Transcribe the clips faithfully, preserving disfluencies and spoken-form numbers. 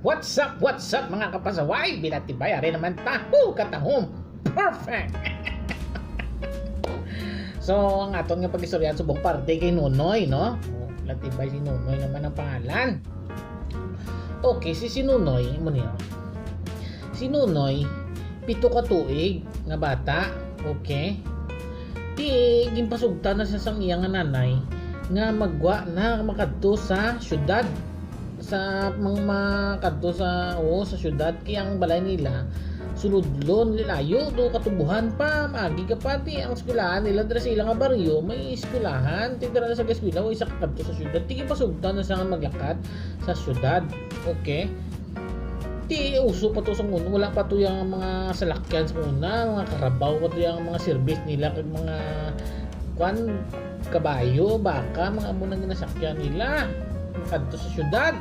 What's up, what's up, mga kapasaway? Bilatibay, ari naman ta. Woo, katahom. Perfect! So, ang aton nga pag-istoryahan subong parte kay Nunoy, no? Bilatibay, si Nunoy naman ang pangalan. Okay, si, si Nunoy, mo niya. Si Nunoy, pito ka tuig nga bata, okay? Ti, ginpasugta na siya sang iya nga nanay nga magwa na makadto sa syudad, sa mang-, makadto sa, oo, sa syudad, kay ang balay nila suludlon, layo do, katubuhan pa, maagi ka pa, ti ang eskwelahan nila dira sa ila nga baryo, may eskwelahan, ti dira sa eskwela, o isa ka kadto sa syudad, ti ginpasugta na siya nga maglakad sa syudad, okay? Ti uso pa to sa una, wala pa to yung mga salakyan sa una, mga karabaw pa to yung mga service nila, kag mga, kwan, kabayo, baka, mga amo nang ginasakyan nila. Kadto sa syudad.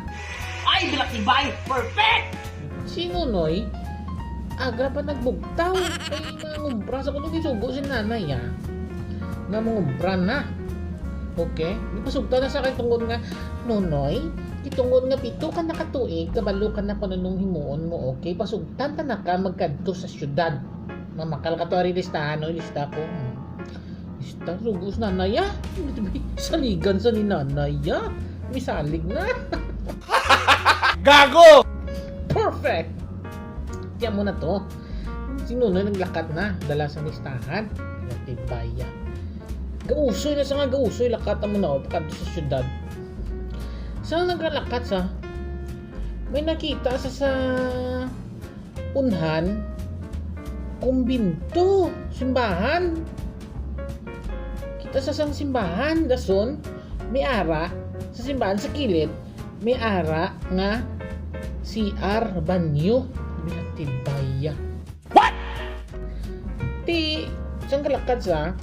Ay, Bilatibay! Perfect! Si Nunoy, aga pa nagbugtaw. Kay mangumpra sa kuno gisugo si nanay, ah. Nga mangumpra na. Okay? Ipasugta na sa kay tungod nga, Nunoy, itungod nga pito ka nakatuig, kabalo ka na kung anong himuon mo, okay? Pasugtan ta na ka magkadto sa syudad. Mamakal ka to, ari listahan, no? Lista ko. Hmm. Lista, sugo si nanay, ah. Saligan sa ni nanay, ah. Misalig na. Gago! Perfect! Tiyan mo na to. Si Nunoy naglakat na, dala sa listahan. Bilatibay, ah. Gausoy na sa nga, gausoy, lakat mo na, pakadto sa syudad. Sa nagkalakat sa, may nakita sa, sa unhan, kumbinto, simbahan. Kita sa sang simbahan, dason, may ara, sa simbahan, sa kilid, may ara nga C R, banyo. Bilatibay, ah. What? Ti, sang kalakad sa,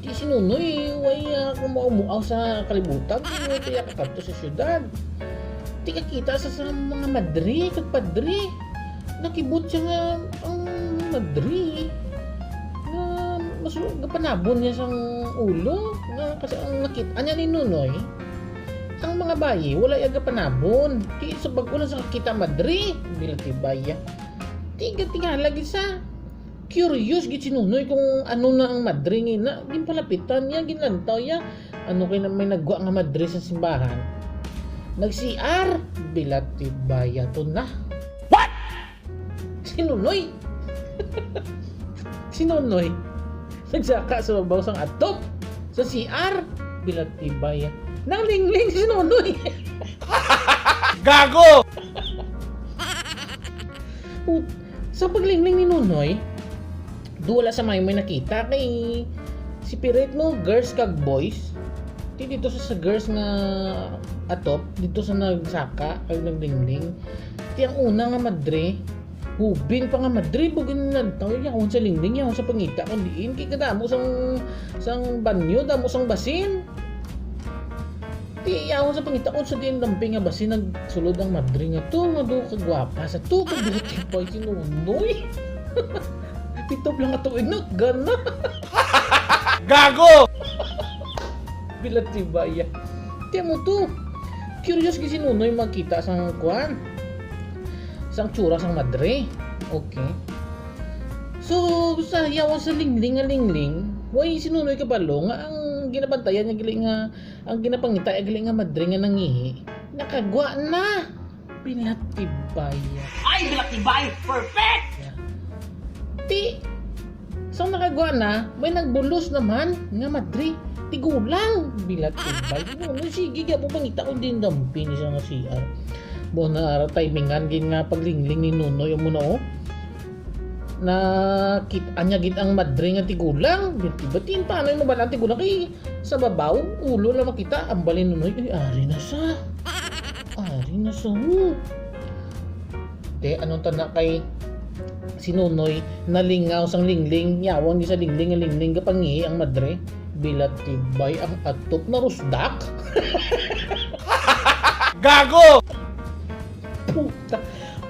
ti si Nunoy, way, ah, kumuha-muaw sa kalibutan, ti, ti, kadto sa syudad. Ti kakita sa, sa mga madre, kag padre. Nakibot siya nga ang madre nga mas gapanabon niya sang ulo, nga kasi ang nakita niya ni Nunoy, ang mga bayi, wala iya gapanabon. Ti sa bag-o lang sa kakita madre, bilatibay, ah. Tiga-tiga lagi sa curious gid si Nunoy kung ano na ang madre nga ina. Ginpalapitan niya, ginlantaw niya. Ano kay na may nagwa nga madre sa simbahan? Nag-C R, bilatibay, ah, to na. What? Si Nunoy. Si Nunoy. Nagsaka sa babaw sang atop. Sa C R, bilatibay, ah. Nanglingling si Nunoy. Gago! Put-, sa paglingling ni Nunoy, duwala sa may may nakita kay separate mo, girls kag boys. Ti dito sa, sa girls nga atop, dito sa nagsaka kag naglingling. Ti ang una nga madre, hubin pa nga madre, bugin na tao, yahon sa lingling, yahon sa pangita, kung diin, kay kadamo sang, sang banyo, damo sang basin. Ti, yahon sa pangita, kung sa diin lamping nga basin, nagsulod ang madre nga to, nga do, kagwapa sa to, kabuti pa si Nunoy. Pito lang nga tuig na, gana. Gago! Bilatibay. Ti mo to. Curious gid si Nunoy magkita sang kuan. Sang tsura sang madre. Okay. So, sa yawa sa lingling nga lingling, way si Nunoy kabalo nga ang ginabantayan niya gali nga, ang ginapangita niya gali nga madre nga nangihi, nakagwa na. Bilatibay. Ay, bilatibay! Perfect! Ti, sa nakagwa na, may nagbulos naman nga madre. Tigulang, bilatibay. Nunoy, sige, gya mo pangita ko din dampi ni siya nga C R. Mo na ara timingan gid nga paglingling ni Nunoy, amo na, oh. Nakit-an niya gid ang madre nga tigulang. Bilatibay, tin, paano mo ba ang tigulang? Kay sa babaw, ulo lang makita, ang bali ni Nunoy, "Uy, ari na sa. Ari na sa, hmm." Te, anong tanda kay si Nunoy, nalingaw sang lingling, yawang di sa lingling, ang lingling, gapangihi ang madre. Bilatibay ang atop na rusdak. Gago! Puta,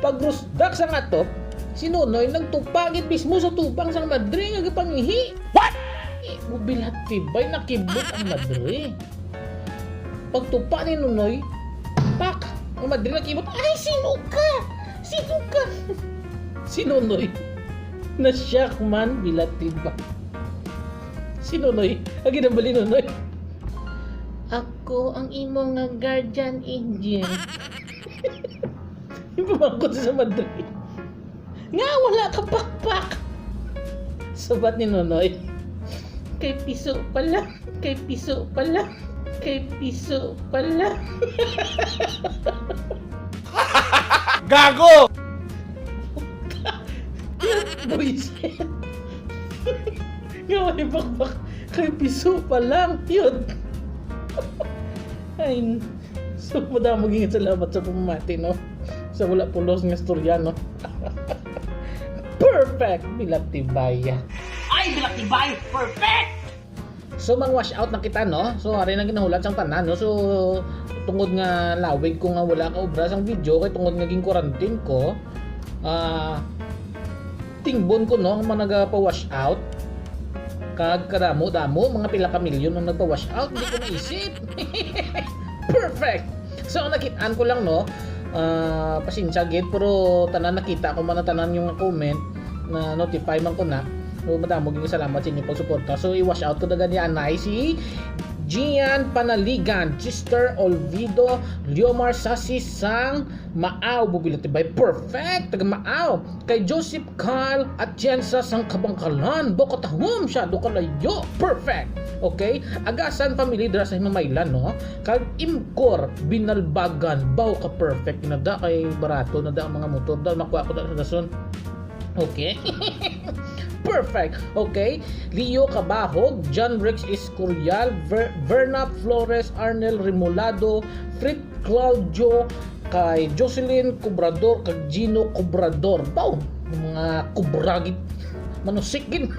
pag rusdak sang atop, si Nunoy nagtupa gid mismo sa tubang sang madre nga gapangihi. What? Eh, bilatibay, nakibot ang madre. Pagtupa ni Nunoy, pak! Ang madre nagkimot, "Ay, sino ka? Sino ka?" Si Nonoy. Na-shock man, bilat tiba. Si Nonoy, ang ginambali, Nonoy. "Ako ang imo nga guardian angel." Yung pamangkot sa madre. "Nga wala ka pakpak?" Sabat ni Nonoy, "Kay piso pala, kay piso pala, kay piso pala." Gago! Buisit. Nga wala pakpak, kay piso pa lang. Yun. Ay, so, madamo gyud salamat sa pamati, no? Sa wala pulos nga storya, no? Perfect! Bilat tibaya. Ay, bilat tibay! Perfect! So, mang wash out na kita, no? So, ari na ginahulat sang tanan, no? So, tungod nga lawig ko nga wala ka obra sang video, kay tungod nga gin-quarantine ko, ah, tingbon ko, no, ang mga nagapa-wash out. Kag kadamo-damo, mga pila ka milyon ang nagpa-wash out, hindi ko maisip. Perfect! So, ang nakit-an ko lang, no, ah, pasensya gid, pero tanan nakita ko man ang tanan yung comment, na-notify man ko na. So, madamo gyud salamat sa inyong pagsuporta. So, i-wash out ko na gani anay si Gian Panaligan, Chester Olvido, Liomar Sasi sang Maaw, Bubilati by Perfect, taga Maaw. Kay Joseph Carl Atienza sang Kabangkalan, Bokatahom siya, do kalayo. Perfect. Okay? Agasan family dira sa Himamaylan, no? Kag Imcor, Binalbagan, baw ka perfect. Nada kay barato, nada ang mga motor, da makuha ko da sa dason. Okay? Perfect. Okay? Leo Cabahog, John Rex Escorial, Ver- Verna Flores, Arnel Remolado, Frit Claudio, kay Jocelyn Cobrador, kag Gino Cobrador. Baw, mga kubragit. Manusik gid.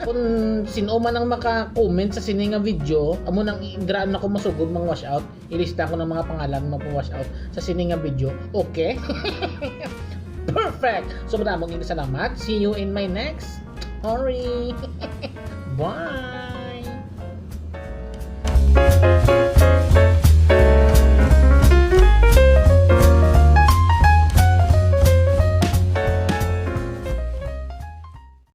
Kung sino man ang maka-comment sa sini nga video, amo nang i-, dira na ko masugod mang wash out. Ilista ko ng mga pangalan mo po wash out sa sini nga video. Okay? Perfect! So, madamo gyud salamat. See you in my next story. Bye!